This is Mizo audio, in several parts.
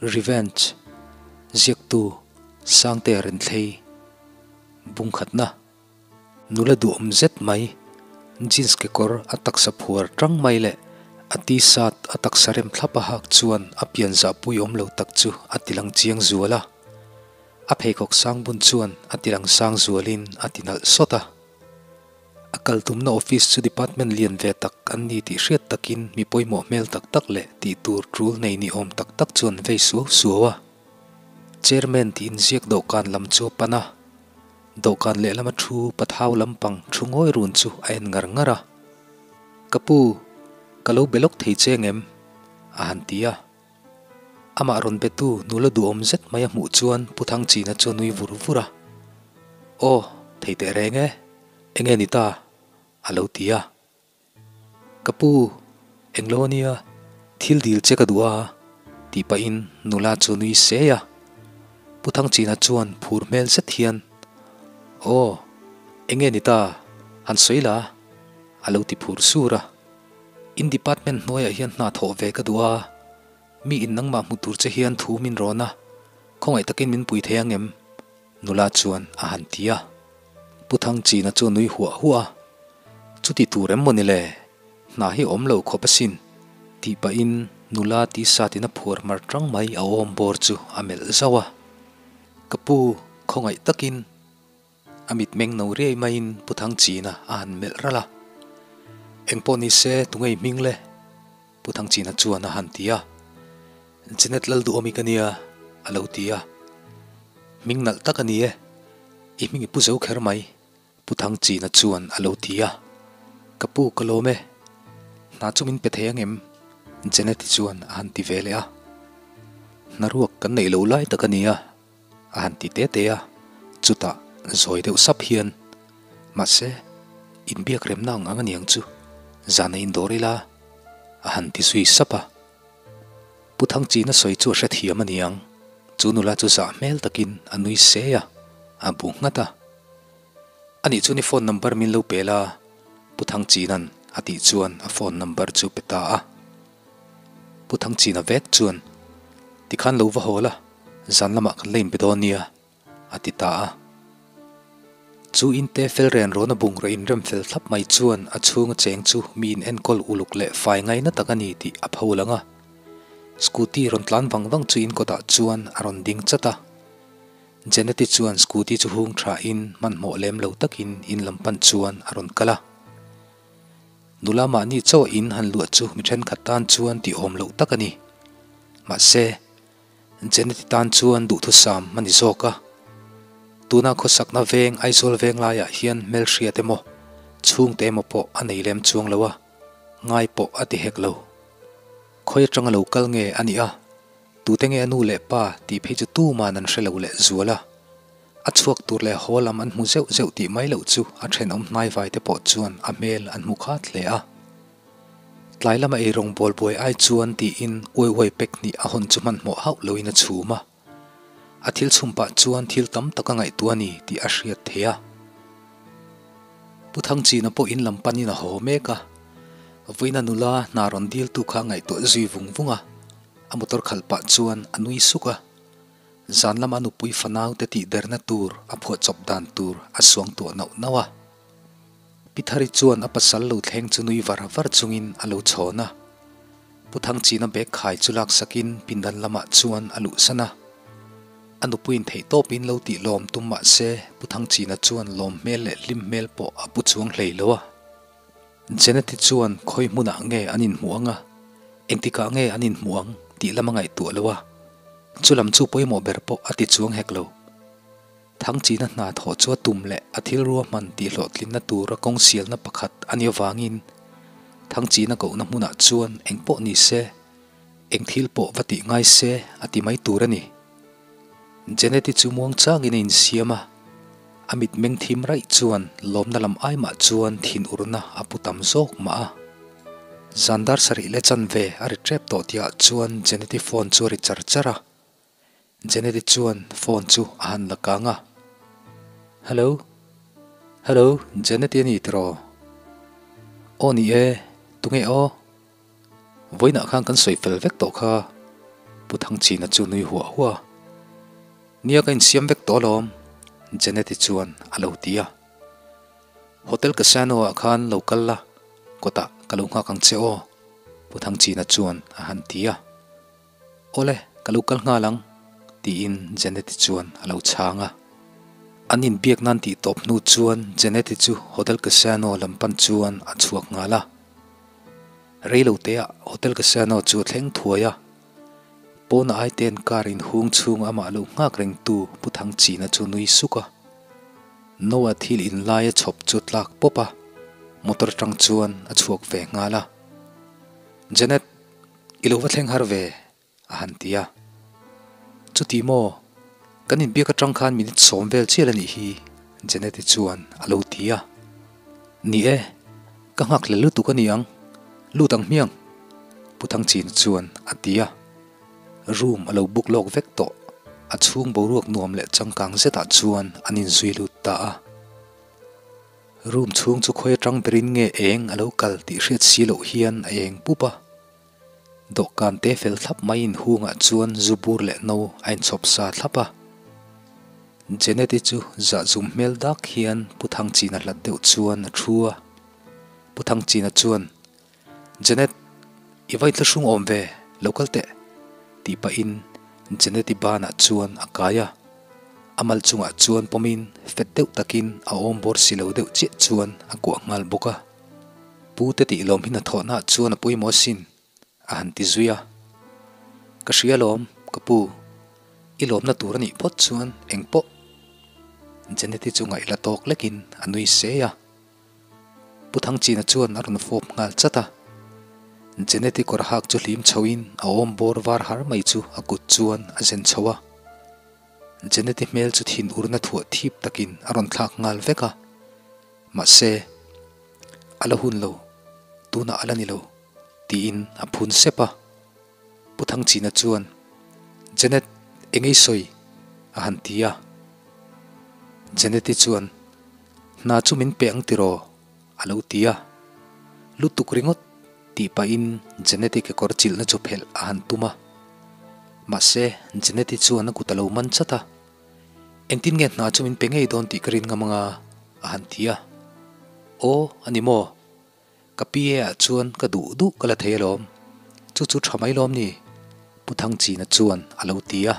Revenge, Ziaktu, Sangtea Renthlei, Bungkhatna, Nula duhawm zet mai, jeans kekawr a taksa phuar tang mai leh a t-shirt a taksa rem thlap a hak chuan a pian zahpui awm lo tak chu a tilang chiang zual a. A pheikhawk sang bun chuan a tilang sang zualin a ti nalh sawt a. A kal tumna office chu department lian ve tak an ni tih hriat takin mi pawimawh hmel tak tak leh tih tur tul nei ni awm tak tak chuan vei suau suau a. Chairman tih inziak dawhkan lam chu a pan a. Dawhkan lehlama thu pathau lampang thu ngawi run chu a en ngar ngar a. Ka pu, ka lo be lawk thei che ngem? a han ti a. Amah rawn betu nula duhawm zet mai a hmuh chuan Pu Thangchina chu a nui vur vur a. Aw, thei teh reng e, enge ni ta? a lo ti a. Ka pu, englo ania, thil dil che ka duh a, tih pahin nula chu a nui sei a. Pu Thangchina chuan phur hmel zet hian, Aw, enge ni ta, han sawi la, a lo ti phur sur a. In department hnuaiah hian hna thawh ve ka duh a, mi in nangmah hmu tur che hian thu min rawn a, khawngaih takin min pui thei ang em? Nula chuan a han ti a. Pu Thangchina chu a nui huah huah a, Chuti tur em maw ni le? Hna hi a awm lo khawp asin, tih pahin nula t-shirt in a phuar mar tang mai a awm bawr chu a melh zauh a. Ka pu, khawngaih takin. A mitmeng no riai maiin Pu Thangchina a han melh ralh a. Engpawh ni se, tungei hming le? Pu Thangchina chuan a han ti a. Janet Lalduhawmi ka nia, a lo ti a. Hming nalh tak a ni e, i hming i pu zo kher mai, Pu Thangchina chuan a lo ti a. Ka pu ka lawm e, hna chu min pe thei angem? Janet-i chuan a han ti ve leh a. Hna ruak kan neih loh lai tak a nia. A han ti te te a, chutah zawi deuh sap hian, Mahse, inbiak remna ang ang a niang chu, zan a indawr ila, a han ti zui sap a. Pu Thangchina sawi chu a hrethiam a niang, chu nula chu zah hmel takin a nui se a, a bu nghat a. Anih chuan i phone number min lo pe la, Pu Thangchina'n a tih chuan a phone number chu pe ta a. Pu Thangchina vek chuan, Tikhan lo va haw la, zan lamah kan la inbe dawn nia, a ti ta a. Chu inte fel ren rawna bungraw inrem fel thlap mai chuan a chhunga cheng chu mi in enkawl uluk leh fai ngaina tak a ni tih a pho lang a. Scooty rawn tlan vang vang chu in kawtah chuan a rawn ding chat a. Janet-i chuan scooty chu hung thain hmanhmawh lem lo takin in lam pan chuan a rawn kal a. Nula mahni chaw in han luah chu mi thenkhat tan chuan tih awm loh tak a ni. Mahse, Janet-i tan chuan duhthusam a ni zawk a. Tuna khawsakna veng Aizawl veng laiah hian hmelhriat emaw, chhungte emaw pawh a nei lem chuang lo a, ngai pawh a ti hek lo. Khawi atanga lo kal nge a nih a, tute nge a nu leh pa tih phei chu tuman an hre lo leh zual a. A chhuak tur leh haw lam an hmu zeuh zeuh tih mai loh chu a thenawm hnaivai te pawh chuan a hmel an hmu khat hle a. Tlai lama ei rawng bawl buai ai chuan tiin uai uai pek hnih a hawn chu hmanhmawh hauh loin a chhum a. A thil chhum pah chuan thil tam tak a ngaihtuah a ni tih a hriat theih a. Pu Thangchina pawh in lam panin a haw mek a. Vawiina nula hna rawn diltu kha a ngaihtuah zui vung vung a. A motor khalh pah chuan a nui suk a. Zan lama nupui fanaute tihderna tur a phuahchawp dan tur a suangtuah nauh nauh a. Pi Thari chuan a pasal lo thleng chu nui var var chungin a lo chhawn a. Pu Thangchina bag khai chu laksakin pindan lamah chuan a luhsan a. A nupuiin theihtawpin lo tih lawm tum mah se Pu Thangchina chuan lawm hmel leh hlim hmel pawh a pu chuang hlei lo a. Janet-i chuan khawi hmunah nge an inhmuh ang a, engtikah nge an inhmuh ang tih lam a ngaihtuah lo a. Chu lam chu pawimawh ber pawh a ti chuang hek lo. Thangchina hna thawh chu a tum leh a thil ruahman tih hlawhtlinna tura kawng sialna pakhat a nih avangin Thangchina kohna hmunah chuan eng pawh ni se, eng thil pawh va tih ngai se a ti mai tur a ni. Janet-i chu muangchangin a insiam a, a mitmeng thim raih chuan lawmna lam aimah chuan thinurna a pu tam zawk mah a. Zan dar sarih leh chanve a ri tep tawh tihah chuan Janet-i phone chu a ri char char a. Janet-i chuan phone chu a han la kang a. Hello? Hello, Janet-i a ni tiraw? Aw ni e, tunge aw? Vawiinah khan kan sawi fel vek tawh kha. Pu Thangchina chu nui huah huah a. Nia ka insiam vek tawh alawm, Janet-i chuan a lo ti a. Hotel Casano ah khan lo kal la, kawtah ka lo nghak ang che aw, Pu Thangchina chuan a han ti a. Awle, ka lo kal nghal ang, tiin Janet-i chuan a lo chhang a. An inbiak nan tih tawp hnu chuan Janet-i chu Hotel Casano lam pan chuan a chhuak nghal a. Rei lo teah Hotel Casano chu a thleng thuai a. Pawn aite'n car inhung chhung amah lo nghak rengtu Pu Thangchina chu nui suk a. Noah thil inlai a chhawp chu tlak pawp a, motor atang chuan a chhuak ve nghal a. Janet, i lo va thleng har ve, a han ti a. Chuti maw, kan inbiak atang khan minute sawm vel chial a nih hi, Janet-i chuan a lo ti a. Ni e, ka nghak hlel lutuk a ni ang, lut ang hmiang, Pu Thangchina chuan a ti a. Room a lo book lawk vek tawh, a chhung boruak nuam leh changkang zetah chuan an inzui lut ta a. Room chhung chu khawi atang berin nge eng a lo kal tih hriat si loh hian a eng pup a. Dawhkan te fel thlap mai inhungah chuan zu bur leh no a inchhawp sa thlap a. Janet-i chu zahzum hmel dak hian Pu Thangchina hlat deuh chuan a thu a. Pu Thangchina chuan, Janet, i va inthlahrung awm ve, lo kal teh, tih pahin Janet-i banah chuan a kai a. A mal chungah chuan pawmin fet deuh takin a awm bawr si lo deuh chiah chuan a kuah nghal bawk a. Pu te tih lawm hi hnathawhnaah chuan a pawimawh asin, a han ti zui a. Ka hria lawm, ka pu. I lawmna tur a nih phawt chuan eng pawh. Janet-i chu ngaihla tawk lekin a nui sei a. Pu Thangchina chuan a rawn fawp nghal chat a. Janet-i kawr hak chu hlim chhoin a awm bawr var har mai chu a kut chuan a zen chho a. Janet-i hmel chu thin urna thuah thip takin a rawn thlak nghal vek a. Mahse, a la hun lo, tunah a la ni lo, tiin a phun sep a. Pu Thangchina chuan, Janet, eng ei sawi? a han ti a. Janet-i chuan, Hna chu min pe ang tiraw? a lo ti a. Lutuk ringawt tih pahin Janet-i kekawr chilhna chu phelh a han tum a. Mahse, Janet-i chuan a kut a lo man chat a. Engtin nge hna chu min pe ngei dawn tih ka rin ngam anga? a han ti a. Aw, a ni maw? Ka PA ah chuan ka duh duh ka la thei alawm. Chu chu tha mai lawm ni? Pu Thangchina chuan a lo ti a.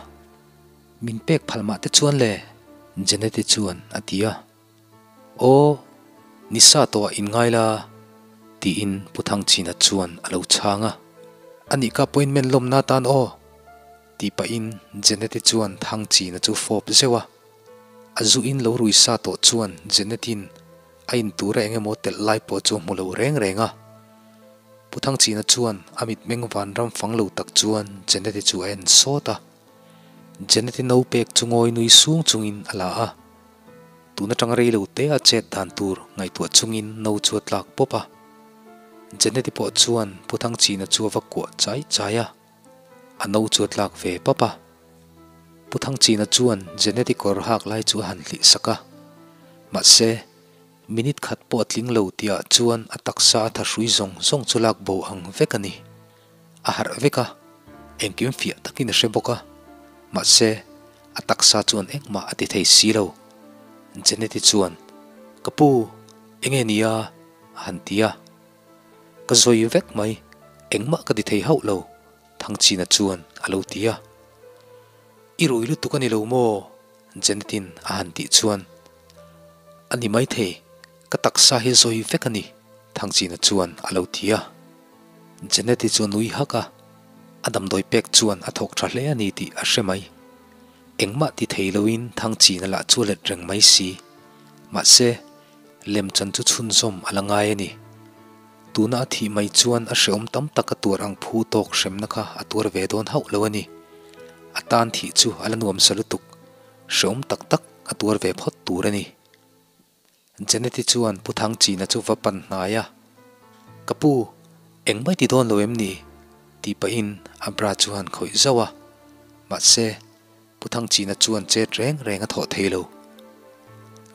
Min pek phal mah te chuan le? Janet-i chuan a ti a. Aw, ni sa tawh ah inngai la, tiin Pu Thangchina chuan a lo chhang a. Anih ka appointment lawmna atan aw? Tih pahin Janet-i chuan Thangchina chu fawp zeuh a. A zu in lo rui sa tawh chuan Janet-in a in tura eng emaw telh lai pawh chu a hmu lo reng reng a. Pu Thangchina chuan a mitmeng vanram fang lo tak chuan Janet-i chu a en sawt a. Janet-i no pek chu ngawi nui sung chungin a la a. Tun atang rei lo te a chet dan tur ngaihtuah chungin no chu a tlak pawp a. Janet-i pawh chuan Pu Thangchina chu a va kuah chai chai a. A no chu a tlak ve pap a. Pu Thangchina chuan Janet-i kawr hak lai chu a han hlih sak a. Mahse, minute khat pawh a tling lo tihah chuan a taksa a thahrui zawng zawng chu lak bo ang vek a ni. A harh vek a, engkim fiah takin a hre bawk a. Mahse, a taksa chuan engmah a ti thei si lo. Janet-i chuan, Ka pu, enge ni a? a han ti a. Ka zawi vek mai, engmah ka ti thei hauh lo, Thangchina chuan a lo ti a. I rui lutuk a ni lo maw? Janet-in a han tih chuan, A ni maithei, ka taksa hi zawi vek a ni, Thangchina chuan a lo ti a. Janet-i chu a nui hak a, a damdawi pek chuan a thawk tha hle a ni tih a hre mai. Engmah ti thei loin Thangchina lah chu a let reng mai si. Mahse, Lemchan chu chhunzawm a la ngai a ni. Tuna a thih mai chuan a hreawm tam tak a tuar ang phu tawk hremna kha a tuar ve dawn hauh lo a ni. A tan thih chu a la nuam sa lutuk. Hreawm tak tak a tuar ve phawt tur a ni. Janet-i chuan Pu Thangchina chu va pan hnai a, Ka pu, engmah i ti dawn lo em ni? tih pahin a bra chu han khawih zauh a. Mahse, Pu Thangchina chuan chet reng reng a thawh thei lo.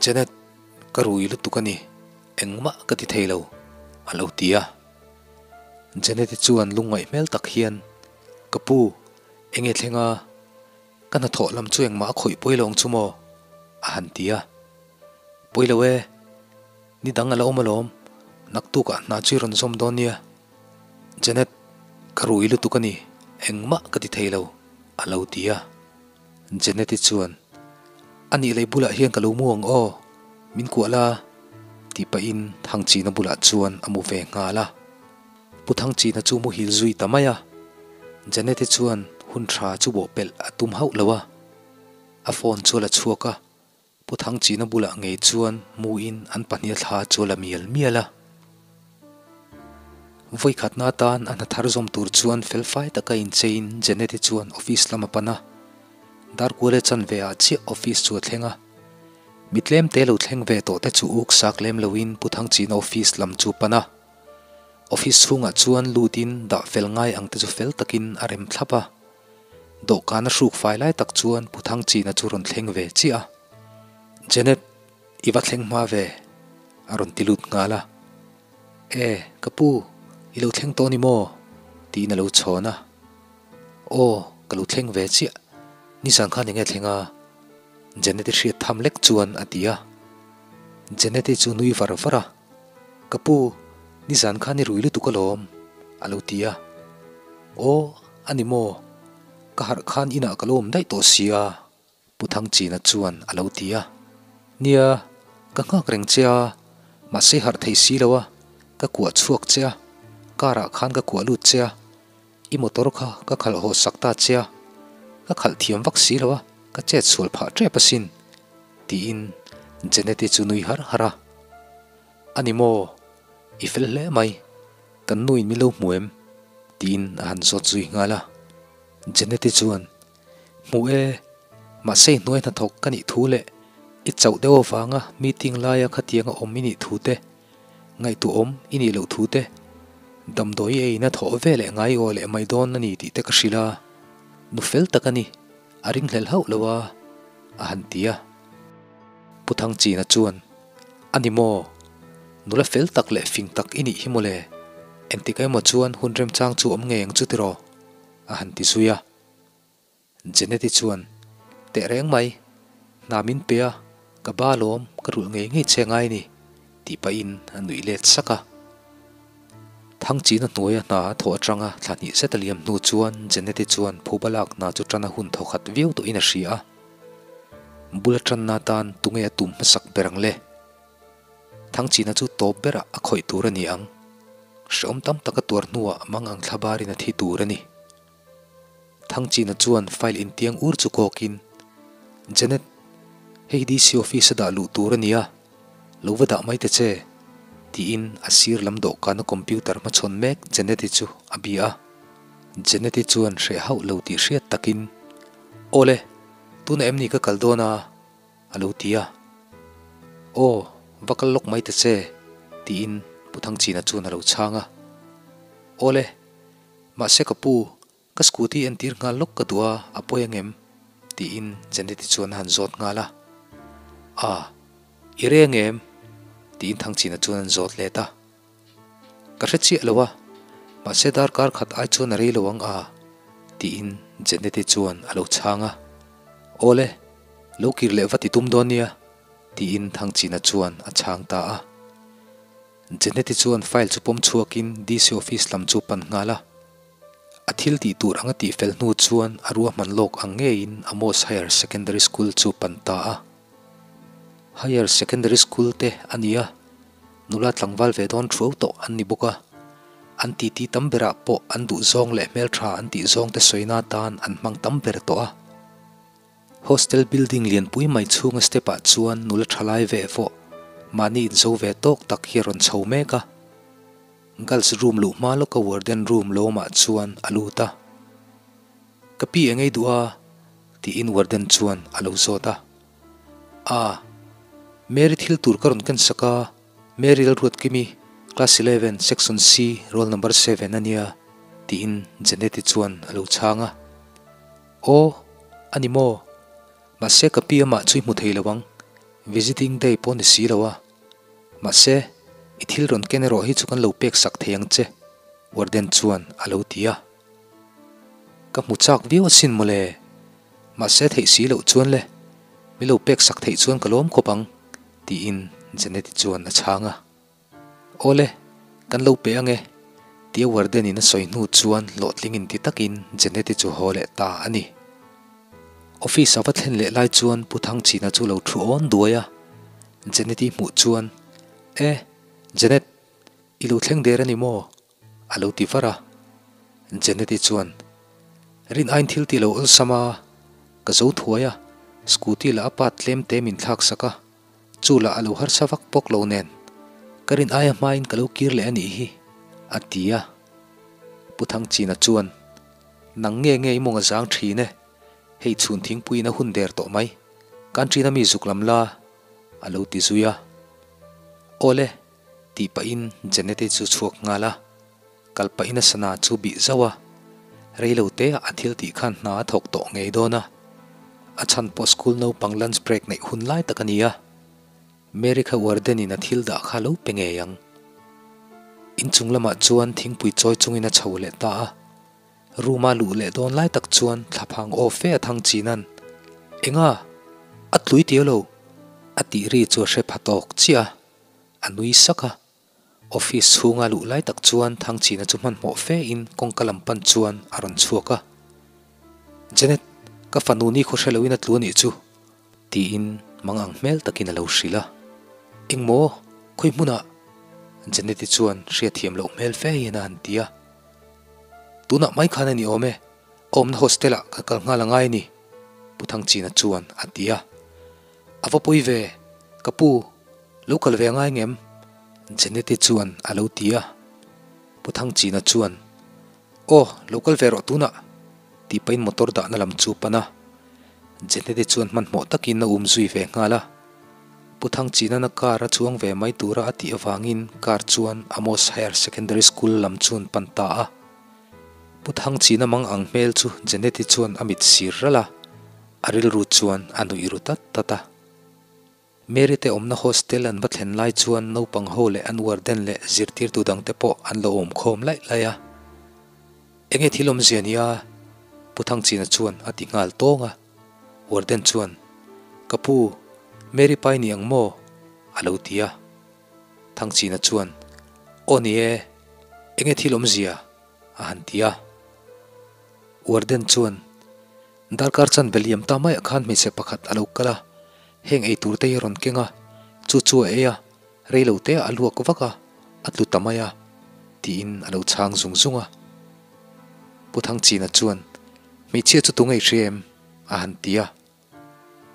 Janet, ka rui lutuk a ni, engmah ka ti thei lo, a lo ti a. Janet-i chuan lungngaih hmel tak hian, Ka pu, Enge thleng a? Ka hnathawh lam chu engmah a khawih pawi lo ang chu maw? a han ti a. Pawi lo e, ni dang a la awm alawm, naktukah hna chu i rawn zawm dawn nia. Janet, ka rui lutuk a ni, engmah ka ti thei lo, a lo ti a. Janet-i chuan, A nih lei bulah hian ka lo mu ang aw, min kuah la, tih pahin Thangchina bulah chuan a mu ve nghal a. Pu Thangchina chu muhil zui ta mai a, Janet-i chuan hun tha chu bawhpelh a tum hauh lo a. A phone chu a la chhuak a, Pu Thangchina bulah ngei chuan muin an pahnih thla chu a la mial mial a. Vawikhatna atan a hna thar zawm tur chuan felfai taka incheiin Janet-i chuan office lam a pan a. Darkuale chanve ah chiah office chu a thleng a. Mi tlemte lo thleng ve tawh te chu uk sak lem loin Pu Thangchina office lam chu pan a. Office chhungah chuan lutin dah fel ngai ang te chu fel takin a rem thlap a. Dawhkan a hruk fai lai tak chuan Pu Thangchina chu rawn thleng ve chiah a. Janet, i va thleng hma ve, a rawn ti lut nghal a. E, ka pu, i lo thleng tawh ni maw? tiin a lo chhawn a. Aw, ka lo thleng ve chiah, nizan khan enge thleng a? Janet-i hriat tham lek chuan a ti a. Janet-i chu nui var var a. Ka pu, nizan khan i rui lutuk alawm, a lo ti a. Aw, a ni maw? Ka harh khan inah ka lo awm daih tawh sia, Pu Thangchina chuan a lo ti a. Nia, ka nghak reng che a, mahse harh thei si lo a, ka kuah chhuak che a, car ah khan ka kuah lut che a, i motor kha ka khalh haw sak ta che a, ka khalh thiam vak si lo a, ka chet sual phah tep asin, tiin Janet-i chu nui har har a. A ni maw? I fel hle mai, kan nuin min lo hmu em? tiin a han zawt zui nghal a. Janet-i chuan, Hmu e, mahse i hnuai hnathawk ka nih thu leh i chauh deuh avanga meeting laia khatianga awm i nih thu te, ngaihtuahawm i nih loh thu te, damdawi eina thawh ve leh ngai aw leh mai dawn a ni tih te ka hrilh a, nu fel tak a ni, a ringhlel hauh lo a, a han ti a. Pu Thangchina chuan, A ni maw? Nula fel tak leh fing tak i nih hi mawle, engtik emaw chuan hun remchang chu awm ngei ang chu tiraw? a han ti zui a. Jeneti chuan, Teh reng mai, hna min pe a, ka ba lawm, ka rulh ngei ngei che ngai ni, tih pahin a nuih let sak a. Thangchina hnuaia hna a thawh atanga thla hnih zet a liam hnu chuan Jeneti chuan phuba lak hna chu tan a hun thaw khat viau tawhin a hria a. Bula tanna atan tunge a tum hmasak ber ang le? Thangchina chu tawp berah a khawih tur a ni ang. Hrehawm tam tak a tuar hnuah mang ang thla barin a thi tur a ni. Thangchina chuan file intiang ur chu kawkin, Janet, hei DC office a dah luh tur a nia, lo va dah mai ta che, tiin a sir lam dawhkana computer hmachhawn mek Janet-i chu a bia a. Janet-i chuan hreh hauh lo tih hriat takin, Awle, tunah em ni ka kal dawn a? a lo ti a. Aw, va kal lawk mai ta che, tiin Pu Thangchina chuan a lo chhang a. Awle, mahse ka pu, ka scooty entir nghal lawk ka duh a, a pawi angem? tiin Janet-i chuan a han zawt nghal a. A, i reng em? tiin Thangchina chuan an zawt let a. Ka hre chiah lo a, mahse darkar khat ai chuan a rei lo ang a, tiin Janet-i chuan a lo chhang a. Awle, lo kir leh va ti tum dawn nia, tiin Thangchina chuan a chhang ta a. Janet-i chuan file chu pawm chhuakin DC office lam chu pan nghal a. A thil tih tur anga tih fel hnu chuan a ruahman lawk ang ngeiin Amos Higher Secondary School chu pan ta a. Higher Secondary School te a ni a, nula tlangval ve dawn thuau tawh an ni bawk a, an titi tam berah pawh an duh zawng leh hmeltha an tih zawng te sawina tan an hmang tam ber tawh a. Hostel building lianpui mai chhunga step ah chuan nula thalai ve vawh mahni inzo ve tawk tak hi a rawn chho mek a. Girls room luh hma lawka warden room lawmah chuan a lut a. Ka pi engei duh a? tiin warden chuan a lo zawt a. A, Mary thil tur ka rawn ken sak a, Mary Lalruatkimi, class 11, section C, roll number 7 a nia, tiin Janet-i chuan a lo chhang a. Aw, a ni maw? Mahse ka pi amah chu i hmu thei lo ang, visiting day pawh ni si lo a. Mahse, i thil rawn ken erawh hi chu kan lo pek sak thei ang che, warden chuan a lo ti a. Ka hmu chak viau asin mawle. Mahse theih si loh chuan le, mi lo pek sak theih chuan ka lawm khawp ang, tiin Janet-i chuan a chhang a. Awle, kan lo pe ang e, tia warden-in a sawi hnu chuan hlawhtling inti takin Janet-i chu haw leh ta a ni. Office a va thlen leh lai chuan Pu Thangchina chu lo thu awn duai a, Janet-i hmuh chuan, E, Janet, i lo thleng der a ni maw? A lo ti var a. Janet-i chuan, Rin aiin thil tih lo awlsam a, ka zo thuai a, scooty lah a pat tlem te min thlak sak a, chu lah a lo harsa vak bawk lo nen, ka rin aia hmain ka lo kir leh a nih hi, a ti a. Pu Thangchina chuan, Nang nge nge i mawng a zang thin e, hei chhun thingpuiin a hun der tawh mai, kan ṭin a mi zuk lam la, a lo ti zui a. Awle, Tih pahin Janete chu chhuak nghal a, kal pahin a sana chu bih zauh a, reilo te ah a thil tih khan hna a thawk tawh ngei dawn a, a chhan pawh school naupang lunch break neih hun lai tak a ni a, Mary kha warden in a thil dah kha lo pe ngei ang. Inchung lamah chuan thingpui chawi chungin a chho leh ta a. Room a luh leh dawn lai tak chuan thlaphang aw fe a thang chin an, Enga? A tlui tio lo? A tih ri chu a hre pha tawk chiah a, a nui sak a. Office chhunga luh lai tak chuan Thangchina chu hmanhmawh fe in kawngka lam pan chuan a rawn chhuak a. Janet, ka fanu ni khaw hre loin a tlu a nih chu, tiin mang ang hmel takin a lo hrilh a. Engmaw? Khawi hmunah? Janet-i chuan hriatthiam loh hmel fe hian a han ti a. Tunah mai khan a ni awm e, a awmna hostel-ah ka kal nghal a ngai a ni, Pu Thangchina chuan a ti a. A va pawi ve, ka pu, lo kal ve a ngai ngem? Janet-i chuan a lo ti a. Pu Thangchina chuan, Aw, lo kal ve rawh tunah, tih pahin motor dahna lam chu pan a. Janet-i chuan hmanhmawh takin a um zui ve nghal a. Pu Thangchina'n a car a chuang ve mai tura a tih avangin car chuan Amos Higher Secondary School lam chuan pan ta a. Pu Thangchina mang ang hmel chu Janet-i chuan a mit sir ralh a, a rilru chuan a nuih ru tat tat a. Mary te awmna hostel an va thlen lai chuan naupang ho leh an warden leh zirtirtu dangte pawh an lo awm khawm laih laih a. Enge thil awmzia nia? Pu Thangchina chuan a ti nghal tawng a. Warden chuan, Ka pu, Mary pai ni ang maw? a lo ti a. Thangchina chuan, Aw ni e, enge thil awmzia? a han ti a. Warden chuan, Darkar chan ve liam ta maiah khan hmeichhe pakhat a lo kal a, heng ei tur te hi a rawn keng a, chu chu a ei a, rei lo te ah a luak vak a, a tlu ta mai a, tiin a lo chhang zung zung a. Pu Thangchina chuan, Hmeichhia chu tunge i hria em? a han ti a.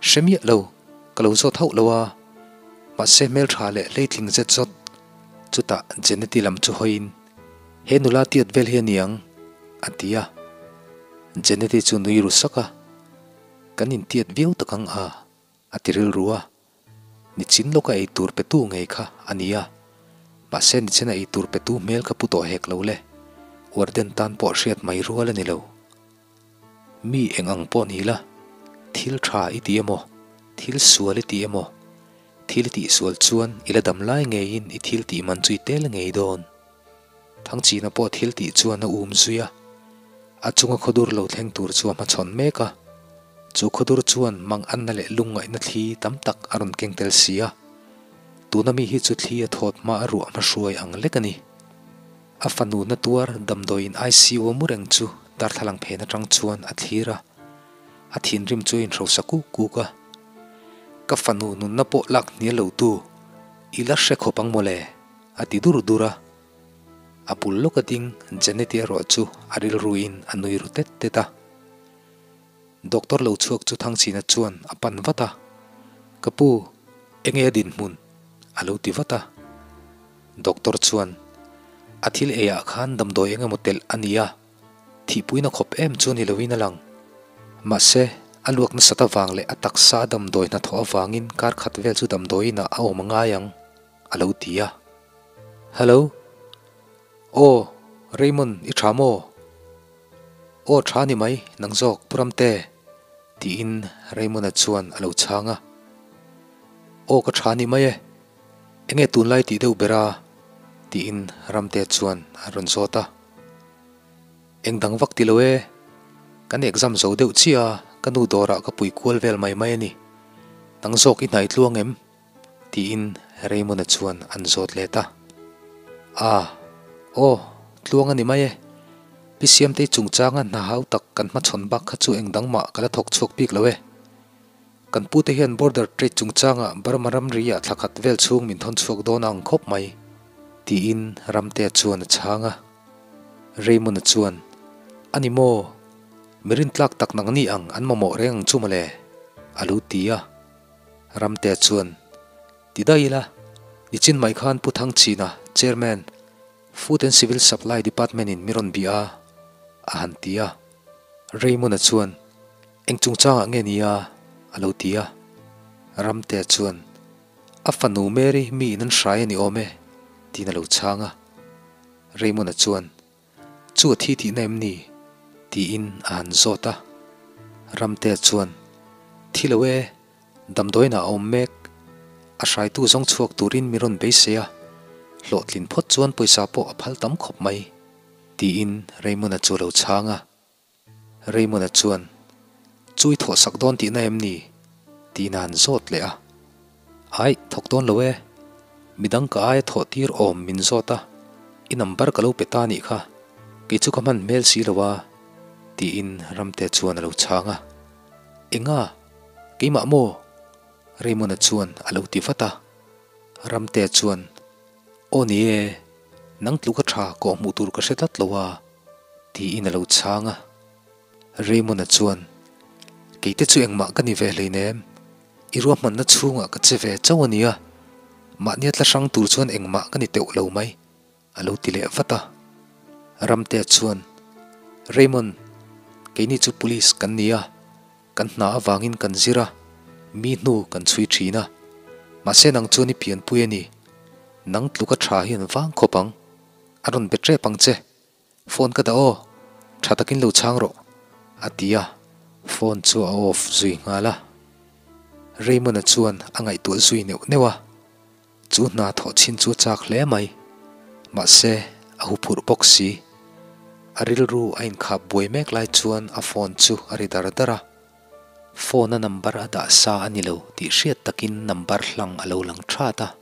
Hre miah lo, ka lo zawt hauh lo a, mahse hmeltha leh hleitling zet zawt. Chutah Jeneti lam chu hawiin, He nula tiat vel hi a ni ang, a ti a. Jeneti chu nui ru sak a, Kan intiat viau tak ang a, a ti rilru a. Nichin lawka ei tur petu ngei kha a ni a, mahse nichina ei tur petu hmel kha pu tawh hek lo le, warden tan pawh hriat mai rual a ni lo. Mi eng ang pawh ni la, thil tha i ti emaw, thil sual i ti emaw, thil i tihsual chuan i la dam lai ngeiin i thil tih man chu i tel ngei dawn. Thangchina pawh thil tih chuan a um zui a, a chunga khawdur lo thleng tur chu a hmachhawn mek a. Chu khawdur chuan mang anna leh lungngaihna thli tam tak a rawn keng tel si a, tuna mi hi chu thli a thawt hma a ruah hmahruai ang lek a ni. A fanu na tuar damdawiin ICU a mu reng chu darthlalang phen atang chuan a thlir a, a thinrim chu a inhrosa kuk kuk a. Ka fanu nunna pawh lak hnial lo tu, i la hre khawp ang mawle, a ti dur dur a. A bul lawka ding Janet-i erawh chu a rilruin a nui ru tet tet a. Doctor lo chhuak chu Thangchina chuan a pan vat a, Ka pu, enge a dinhmun? a lo ti vat a. Doctor chuan, A thil eiah khan damdawi eng emaw telh a ni a, thihpuina khawp em chu ni loin a lang. Mahse, a luak nasat avang leh a taksa a damdawi hnathawh avangin kar khat vel chu damdawiinah a awm a ngai ang, a lo ti a. Hello? Aw, Raymond, i tha maw? Aw tha ni mai, nang zawk Pu Ramte, tiin Raymond-a chuan a lo chhang a. Aw ka tha ni mai e, enge tunlai tih deuh ber a? tiin Ramte chuan a rawn zawt a. Eng dang vak ti lo e, Kan exam zo deuh chiah a, ka nu dawrah ka pui kual vel mai mai a ni. Nang zawk i hnai tluang em? Tiin Raymond-a chuan an zawt let a. A, aw, tluang a ni mai e. Pi Siamtei chungchanga hna hau tak kan hmachhawn bak kha chu engdang mah ka la thawk chhuak bik lo e. Kan pute hian border trade chungchanga Burma ramri ah thla khat vel chhung min thawn chhuak dawn a ang khawp mai, tiin Ramtea chuan a chhang a. Raymond-a chuan, A ni maw? Mi rintlak tak nang ni ang an mamawh reng ang chu mawle, a lo ti a. Ramtea chuan, Ti daih ila, nichin mai khan Pu Thangchina, Chairman, Food and Civil Supply Department in mi rawn bih a, a han ti a. Raymond-a chuan, Eng chungchangah nge ni a? a lo ti a. Ramtea chuan, A fanu Mary mi in an hrai a ni awm e, tiin a lo chhang a. Raymond-a chuan, Chu a thi tihna em ni? tiin a han zawt a. Ramtea chuan, Thi lo e, damdawiinah a awm mek. A hraitu zawng chhuak turin mi rawn beisei a, hlawhtlin phawt chuan pawisa pawh a phal tam khawp mai, tiin Raymond-a chu a lo chhang a. Raymond-a chuan, Chu i thawh sak dawn tihna em ni? tiin a han zawt leh a. Aih, thawk dawn lo e. Midang ka aia thawh tir awm min zawt a, i number ka lo pe ta nih kha, kei chu ka hman hmel si lo a, tiin Ramtea chuan a lo chhang a. Enga? Keimah maw? Raymond-a chuan a lo ti vat a. Ramtea chuan, Aw ni e, nang tluka tha kawh hmuh tur ka hre tlat lo a, tiin a lo chhang a. Raymond-a chuan, Keite chu engmah ka ni ve hleinem, i ruahmanna chhungah ka che ve chauh a nia, mahnia tla hrang tur chuan engmah ka ni teuh lo mai, a lo ti leh vat a. Ramtea chuan, Raymond, keini chu police kan ni a, Kan hna avangin kan zir a, mi hnu kan chhui thin a. Mahse nang chuan i pianpui a ni. Nang tluka tha hian vang khawp ang. A rawn be tep ang che. Phone ka dah aw. Tha takin lo chhang rawh. A ti a, phone chu a off zui nghal a. Raymond-a chuan a ngaihtuah zui neuh neuh a. Chu hna thawh chin chu a chak hle mai. Mahse, a huphurh bawk si. A rilru a inkhap buai mek lai chuan a phone chu a ri dar dar a. Phone a number a dah sa a ni lo tih hriat takin number hlang a lo lang that a.